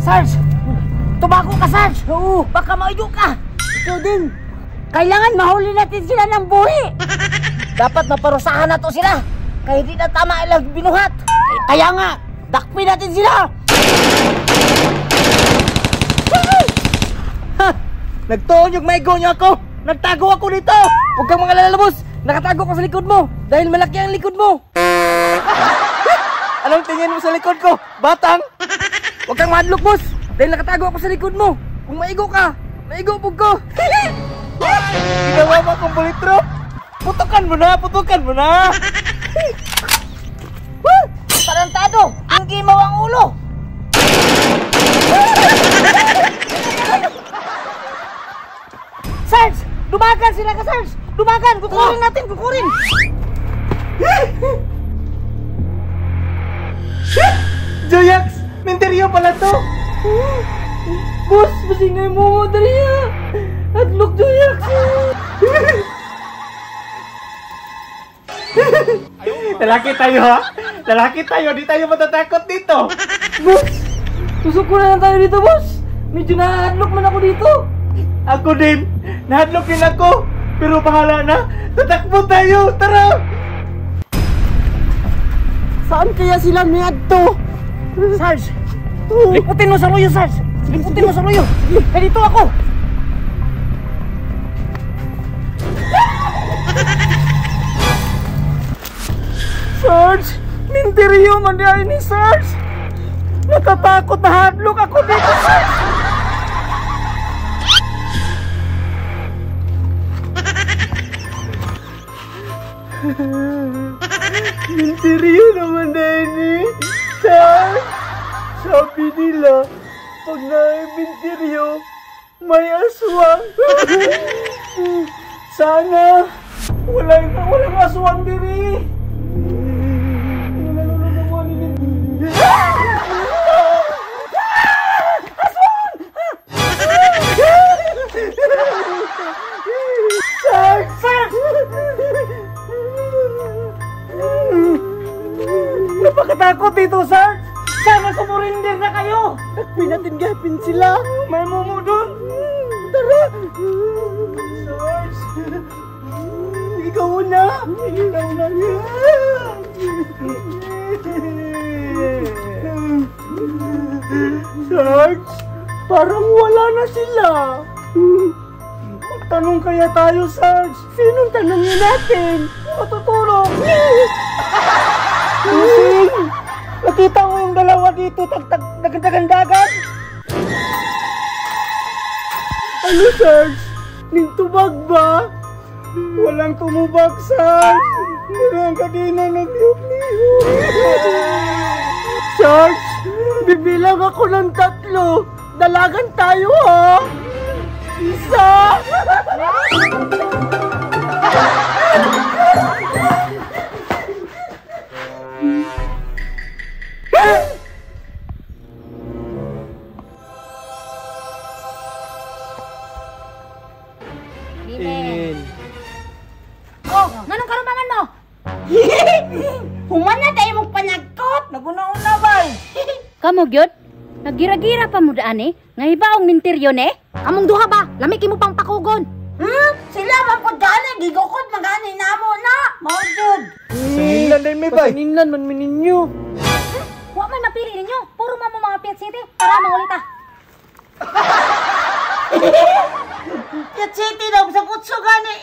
Sarge! Tumago ka, Sarge! Oo! Baka maigo ka! Ikaw din! Kailangan mahuli natin sila ng buhi! Dapat maparusahan na to sila! Kaya hindi na tama ilang binuhat! Kaya nga, dakpin natin sila! Ha! Nagtuon yung maigo niyo ako! Nagtago ako dito! Huwag kang mga lalabos! Nakatago ka sa likod mo! Dahil malaki ang likod mo! Anong tingin mo sa likod ko? Batang! Huwag kang madlok, boss! Dahil nakatago ako sa likod mo! Kung maigo ka, maigo pug ko! Ginawa mo akong bulitro! Putukan mo na! Putukan mo na! Tarantado! Hindi mo ang ulo! Sarge! Dumagan sila ka, Sarge! Dumagan! Kukurin natin! Kukurin! Joyax! Minteryo pala to! Boss! Basingay mo mo, Daria! Adlok, Joyax! Lalaki tayo, ha? Lalaki tayo! Di tayo matatakot dito! Boss! Tusok ko na lang tayo dito, boss! Medyo nahadlok man ako dito! Ako din! Nahadlok din ako! Pero bahala na! Tatakbo tayo! Tara! Saan kaya sila miadto? Sarge! Liputin mo sa ruyo, Sarge! Liputin mo sa ruyo! Eh, dito ako! Sarge! Minteryo man di ni Sarge! Natatakot na hadlok ako dito, Sarge! Minteryo naman ni Sarge! Sabi nila, pag naiminteryo, may aswang. Sana, walang aswang diri. Aswang! Sarge! Sarge! Napakatakot dito, Sarge! Sana sumurinder na kayo! Dakpin natin gapin sila! May mumu dun! Tara! Sarge! Ikaw na! Ikaw na! Sarge! Parang wala na sila! Magtanong kaya tayo, Sarge? Sinong tanongin natin? Matutulog! Kusing! Nakita mo yung dalawa dito, nagdagandagan? Ano, Sarge? Nintubag ba? Walang tumubag, Sarge! Pero ang kadena naglihok-lihok. Sarge! Bibilang ako ng 3! Dalagan tayo, ha? 1! Oh, nganong karumangan mo? Human na tayo mong panagkot! Naguna-una ba? Kamo gyud? Nagira-gira pa mo daan eh. Nga hibaong minteryo ne? Among duha ba? Lami kimo pang pakugon. Hmm? Sila man pud gani gigukod man gani namo na. Mao jud. Pasaninlan din mi bay. Pasaninlan man mi ninyo. Wa man mapili ninyo. Puro man mo mga Piat City. Tara mangulit ta. Piat City daw sa kutso gani.